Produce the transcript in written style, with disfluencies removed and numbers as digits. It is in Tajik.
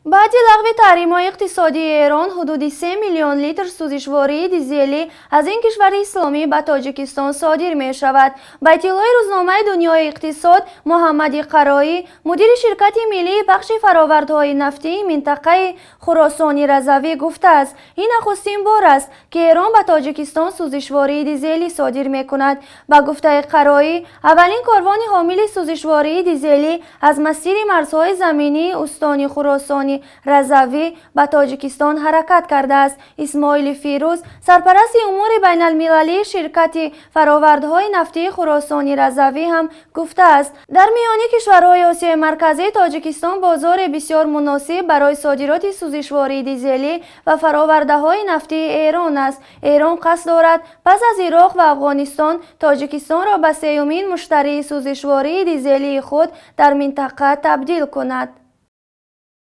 Баъди лағви таҳримҳои иқтисодии Эрон, ҳудуди 3 миллион литр сӯзишвории дизелӣ аз ин кишвари исломӣ ба Тоҷикистон содир мешавад. Ба иттилои рӯзномаи «Дунёи иқтисод», Муҳаммади Қароӣ, мудири ширкати миллии пахши фаровардҳои нафтии минтақаи Хуросони Разавӣ, гуфтааст, ин нахустин бор аст, ки Эрон ба Тоҷикистон сӯзишвории дизелӣ содир мекунад. Ба гуфтаи Қароӣ, аввалин корвони ҳомили сӯзишвории дизелӣ аз масири марзҳои заминии устони Хуросони Разавӣ ба Тоҷикистон ҳаракат кардааст. Исмоили Фирӯз, сарпарасти умури байналмилалии ширкати фаровардҳои нафтии Хуросони Разавӣ, ҳам гуфтааст, дар миёни кишварҳои Осиёи Марказӣ Тоҷикистон бозори бисёр муносиб барои содироти сӯзишвории дизелӣ ва фаровардаҳои нафтии Эрон аст. Эрон қасд дорад пас аз Ироқ ва Афғонистон Тоҷикистонро ба сеюмин муштарии сӯзишвории дизелии худ дар минтақа табдил кунад.